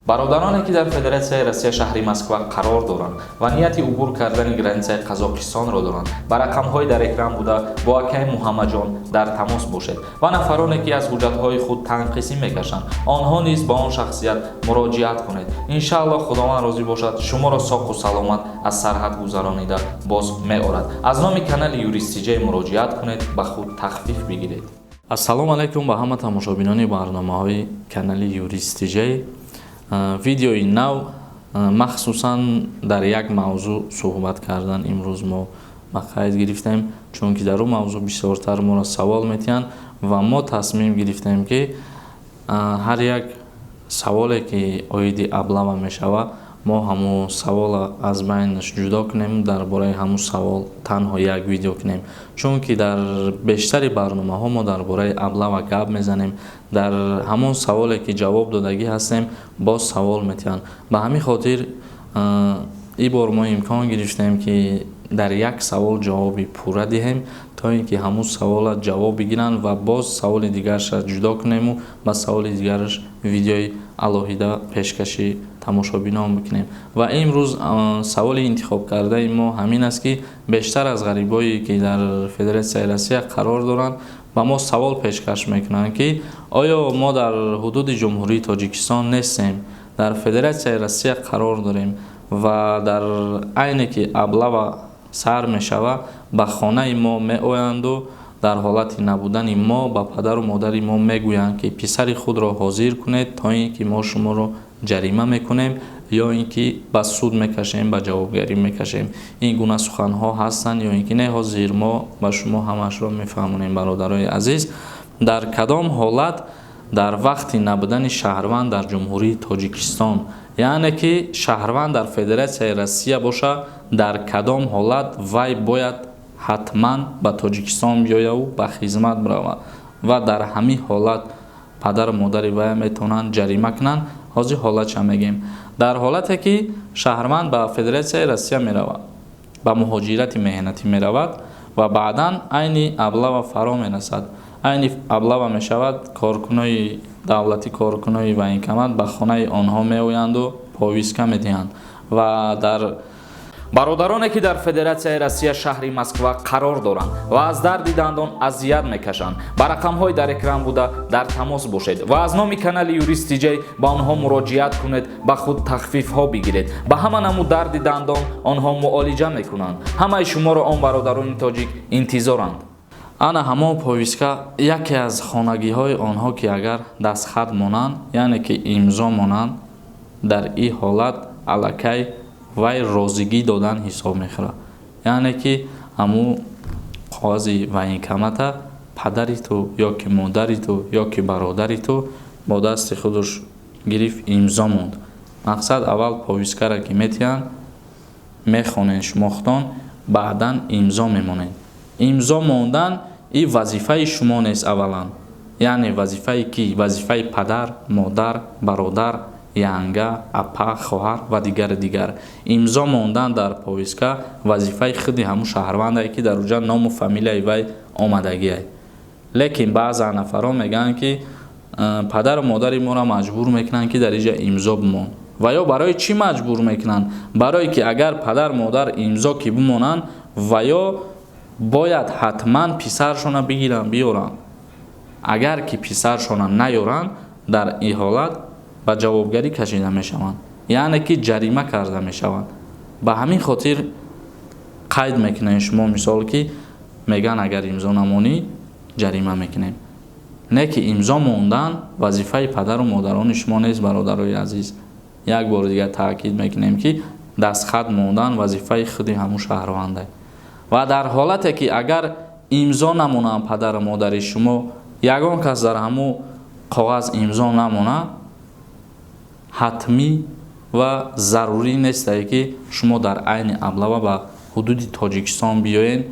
Бародароне, ки дар Федератсияи Россия, шаҳри Москва қарор доранд ва нияти убур кардани границаи Қазоқистонро доранд, ба рақамҳои дар экран буда бо акаи Муҳаммаджон дар тамос бошед ва нафароне, ки аз ҳуҷҷатҳои худ танқисӣ мекашанд, онҳо низ ба он шахсият муроҷиат кунед. Иншааллоҳ, Худованд розӣ бошад, шуморо соқу саломат аз сарҳад гузаронида боз меорад. Аз номи канали Юрист Тиҷай муроҷиат кунед, ба худ тахфиф бигиред. Ассалому алайкум ба ҳама тамошобинони барномаҳои канали Юрист Тиҷай. Видеои нав, махсусан дар як мавзӯъ суҳбат кардан имрӯз мо ба қайд гирифтем, чунки дар он мавзӯъ бисёртар моро савол метиҳанд ва мо тасмим гирифтем, ки ҳар як саволе, ки оиди облава мешавад, мо ҳамун савола аз байнаш ҷудо кунем, дар бораи ҳамун савол танҳо як видео кунем, чунки дар бештари барномаҳо мо дар бораи облава гап мезанем. Дар ҳамон саволе, ки ҷавоб додагӣ ҳастем, боз савол метиҳанд. Ба ҳамин хотир ин бор мо имкон гирифтем, ки дар як савол ҷавоби пурра диҳем, то ин ки ҳамун савола ҷавоб бигиранд ва боз саволи дигарша ҷудо кунему ба саволи дигараш видеои алоҳида пешкаши тамошобинон бикунем. Ва имрӯз саволи интихобкардаи мо ҳамин аст, ки бештар аз ғарибое, ки дар Федератсияи Россия қарор доранд, ба мо савол пешкаш мекунанд, ки оё мо дар ҳудуди Ҷумҳурии Тоҷикистон нестем, дар Федератсияи Россия қарор дорем ва дар айне ки облава сар мешавад, ба хонаи мо меоянду дар ҳолати набудани мо ба падару модари мо мегӯянд, ки писари худро ҳозир кунед, то ин ки мо шуморо ҷарима мекунем ё ин ки ба суд мекашем, ба ҷавобгарӣ мекашем. Ин гуна суханҳо ҳастанд ё ин ки не? Ҳозир мо ба шумо ҳамаашро мефаҳмонем, бародарои азиз. Дар кадом ҳолат, дар вақти набудани шаҳрванд дар Ҷумҳурии Тоҷикистон, яъне ки шаҳрванд дар Федератсияи Россия боша, дар кадом ҳолат вай бояд ҳатман ба Тоҷикистон биёяву ба хизмат биравад ва дар ҳамин ҳолат падару модари вай метавонанд ҷарима кунанд? Ҳозир ҳолатша мегӯем. Дар ҳолате ки шаҳрванд ба Федератсияи Россия меравад, ба муҳоҷирати меҳнатӣ меравад ва баъдан айни облава фаро мерасад, айни облава мешавад, коркунои давлатӣ, коркунои военкомат ба хонаи онҳо меоянду повестка медиҳанд ва дар Бародароне, ки дар Федератсияи Россия, шаҳри Москва қарор доранд ва аз дарди дандон азият мекашанд, ба рақамҳои дар экран буда дар тамос бошед ва аз номи канали Юрист Тиҷай ба онҳо муроҷиат кунед, ба худ тахфифҳо бигиред. Ба ҳама намуд дарди дандон онҳо муолиҷа мекунанд. Ҳамаи шуморо он бародарони тоҷик интизоранд. Ана ҳамон повестка яке аз хонагиҳои онҳо ки агар дастхат монанд, яъне ки имзо монанд, дар ин ҳолат аллакай вай розигӣ додан ҳисоб мехӯрад, яъне ки ҳамун қоғази военкомата падари ту ё ки модари ту ё ки бародари ту бо дасти худаш гирифт, имзо монд. Мақсад, аввал повесткаро ки метиҳанд, мехонед шумо худтон, баъдан имзо мемонед. Имзо мондан ин вазифаи шумо нест аввалан, яъне вазифаи кӣ? Вазифаи падар, модар, бародар, янга, апа, хоҳар ва дигару дигар. Имзо мондан дар повестка вазифаи худи ҳамун шаҳрвандае, ки дар уҷа ному фамилияи вай омадагиай. Лекин баъзан нафарон мегӯянд, ки падару модари моро маҷбур мекунанд, ки дар инҷа имзо бимон. Ва ё барои чӣ маҷбур мекунанд? Барое ки агар падар, модар имзо ки бимонанд, ва ё бояд ҳатман писаршона бигиранд, биёранд. Агар ки писаршона наёранд, дар ин ҳолат ба ҷавобгарӣ кашида мешаванд, яъне ки ҷарима карда мешаванд. Ба ҳамин хотир қайд мекунед шумо, мисол, ки мегӯянд, агар имзо намонӣ, ҷарима мекунем. Не ки имзо мондан вазифаи падару модарони шумо нест, бародарои азиз. Як бори дигар таъкид мекунем, ки дастхат мондан вазифаи худи ҳамун шаҳрванда. Ва дар ҳолате ки агар имзо намонанд падару модари шумо, ягон кас дар ҳамун коғаз имзо намонад, ҳатмӣ ва зарурӣ нестае, ки шумо дар айни облава ба ҳудуди Тоҷикистон биёед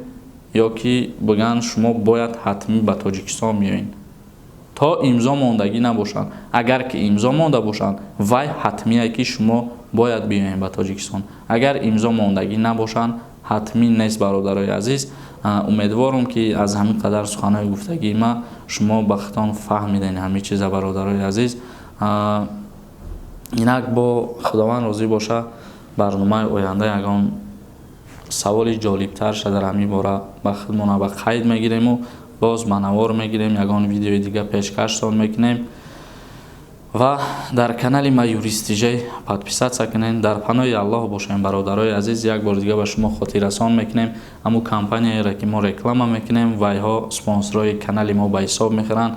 ё ки бигӯянд, шумо бояд ҳатмӣ ба Тоҷикистон биёед, то имзо мондагӣ набошанд. Агар ки имзо монда бошанд, вай ҳатмие, ки шумо бояд биёед ба Тоҷикистон. Агар имзо мондагӣ набошанд, ҳатмӣ нест, бародарои азиз. Умедворам, ки аз ҳамин қадар суханҳои гуфтагии ман шумо ба худтон фаҳмидем ҳамин чиза, бародарои азиз. Инак, бо Худованд розӣ боша, барномаи оянда ягон саволи ҷолибтарша дар ҳамин бора ба худмона ба қайд мегирему боз ба навор мегирем, ягон видеои дига пешкаштон мекунем. Ва дар канали ма Юристиже подписаться кунед. Дар паноҳи Аллоҳ бошем, бародарои азиз. Як бори дига ба шумо хотиррасон мекунем: ҳамун компанияеро, ки мо реклама мекунем, вайҳо спонсорҳои канали мо ба ҳисоб мехӯранд.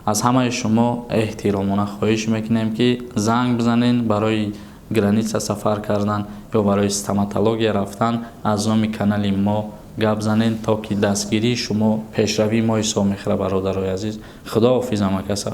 Аз ҳамаи шумо эҳтиромона хоҳиш мекунем, ки занг бизанед барои граница сафар кардан ё барои стоматология рафтан, аз номи канали мо гап занед, то ки дастгирии шумо пешравии мо ҳисоб мехӯрад. Бародарои азиз, худоҳофиз ҳамакаса.